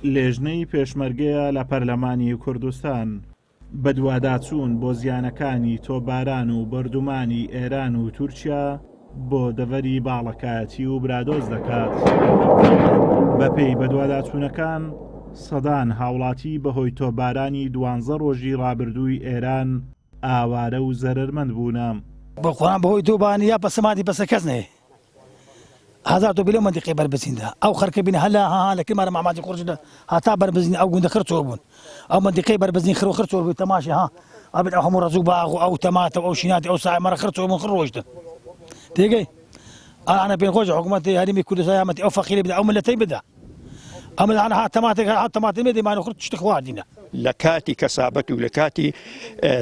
لێژنەی پێشمەرگەیە لە پەرلەمانی کوردستان. بەدواداچوون بۆ زیانەکانی تۆپباران و بۆردومانی ئێران و تورکیا بۆ دەڤەری باڵەکایەتی و برادۆست دەکات. بەپێی بەدواداچوونەکان، سەدان هاوڵاتی بەهۆی تۆپبارانی دوانزە ڕۆژی ڕابردووی ئێران ئاوارە و زەرەرمەند بوونە. بەخۆیان بەهۆی تۆپبارانی یا پەسەماتی پەسە کەس نەیە. هەزار تۆ بلێ مەنتیقەی بەربزیندا ئەو خەرکە بینە هەلا ها ها لە کرمانە ماماتی قڕژدا هەتا بەربزین ئەو گوندە خر چۆر بوون ئەو مەنتیقەی بەربزین خر و خر چۆر بوو تەماشی ها ئەبن ئەو هەموو ڕەز و باغ و ئەو تەماتە و ئەو شیناتی ئەو سای مەرە خر چۆر بوون خر ڕۆیشتن تێگەی ئانا پێ خۆش حکوومەتی هەرێمی کوردستان یامەتی ئەو فەقیری بدە ئەو ملەتەی بدە ئەمە ئانا ها تەماتێک ها تەماتێ مێدەیمان و خر شتی خواردینە لە کاتی کەسابەت و لە کاتی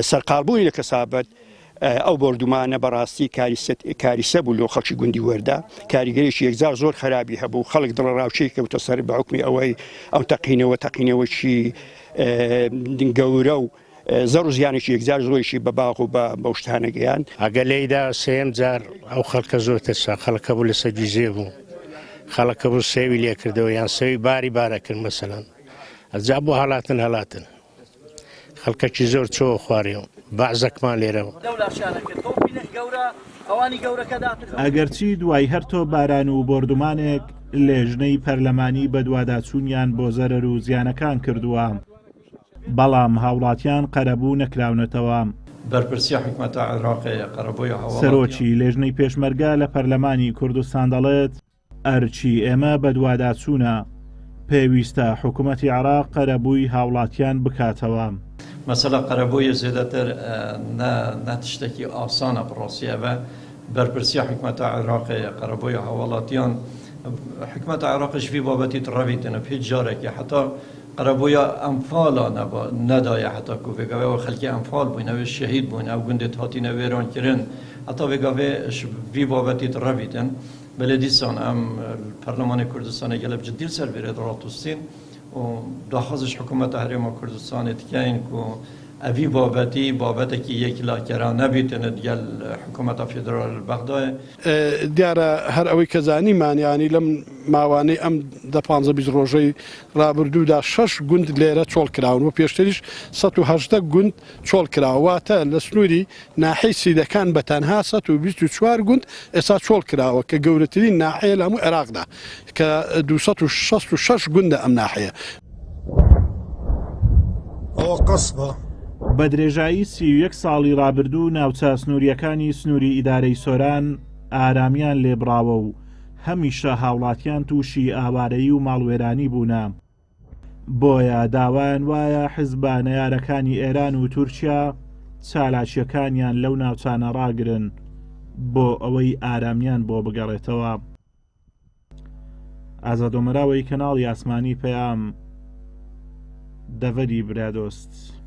سەرقاڵبوونی لە کەسابەت ئەو بۆردومانە بەڕاستی کاریسە بوو لۆ خەڵکی گوندی وەردە، کاریگەرێکی یەکجار زۆر خەرابی هەبوو، خەڵک دڵەڕاوکێی کەوتە سەر بە حوکمی ئەوەی ئەو تەقینەوە تەقینەوەکی گەورە و زەڕ و زیانێکی یەکجار زۆریشی بە باغ و بە بەو شتانە گەیاند. ئەگەر لێیدا سێیەم جار ئەو خەڵکە زۆر ترسا، خەڵک هەبوو لەسەر گویزێ بوو، خەڵک هەبوو سێوی لێکردەوە یان سێوی باری بارەکرد مەسەلەن، ئەجا بۆ هەڵاتن هەڵاتن. خەڵکەکی زۆر چۆوە خوارێ و بەعزەکمان لێرە و. ئەگەرچی دوای هەر تۆپباران و بۆردومانێک لێژنەی پەرلەمانی بەدواداچوونیان بۆ زەرەر و زیانەکان کردووە، بەڵام هاوڵاتیان قەرەبوو نەکراونەتەوە. بەرپرسی حکومەتە عێراقێ قەرەبووی هاوڵاتیان. سەرۆکی لێژنەی پێشمەرگە لە پەرلەمانی کوردستان دەڵێت، ئەرکی ئێمە بەدواداچوونە، پێویستە حکومەتی عێراق قەرەبووی هاوڵاتیان بکاتەوە. مەسەلە قەرەبووی زێدەتر نە نە تشتەکی ئاسانە بڕاستی ئەڤە بەرپرسی حکومەتە عێراقێ قەرەبووی هاوڵاتیان حکومەتە عێراقش ڤی بابەتی تڕەڤیتن هیچ جارێکی حتا قەرەبوویا ئەنفالا نەدایە حتا کو ڤێ گاڤێ ئەو خەلکی ئەنفال بووین ئەوێ شەهید بووین ئەو گوندێت هاتینە وێران کرن حتا ڤێ گاڤێ ڤی بابەتی تڕەڤیتن بەلێ دیسان ئەم پەرلەمانی کوردستانێ گەلە جدی سەر ڤێرێ ڕاتوستین و داخوازش حکوومەتە هەرێما کوردستانێ تکەین کو ئەڤی بابەتی بابەتێکی یەکلاکەرانە بیتن گەل حکوومەتە فیدرال بەغدایێ. دیارە هەر ئەوەی کە زانیمان یانی لەم ماوانەی ئەم دە پانزە 20 ڕۆژەی ڕابردوودا شەش گوند لێرە چۆڵ کراون و پێشتریش 118 گوند چۆڵ کراوە واتە لە سنووری ناحیەی سیدەکان بە تەنها 124 گوند ئێستا چۆڵ کراوە کە گەورەترین ناحیە لە هەموو عێراقدا کە 266 گوندە ئەم ناحیە. ئەوە قەسبە. بە درێژایی 31 ساڵی ڕابردوو ناوچە سنوورییەکانی سنووری ئیدارەی سۆران ئارامیان لێبڕاوە و هەمیشە هاوڵاتیان تووشی ئاوارەیی و ماڵوێرانی بوونە. بۆیە داوایان وایە حزبە نەیارەکانی ئێران و تورکیا چالاکیەکانیان لەو ناوچانە ڕاگرن بۆ ئەوەی ئارامیان بۆ بگەڕێتەوە. ئازادۆمەراوەی کەناڵی ئاسمانی پەیام دەڤەری برادۆست.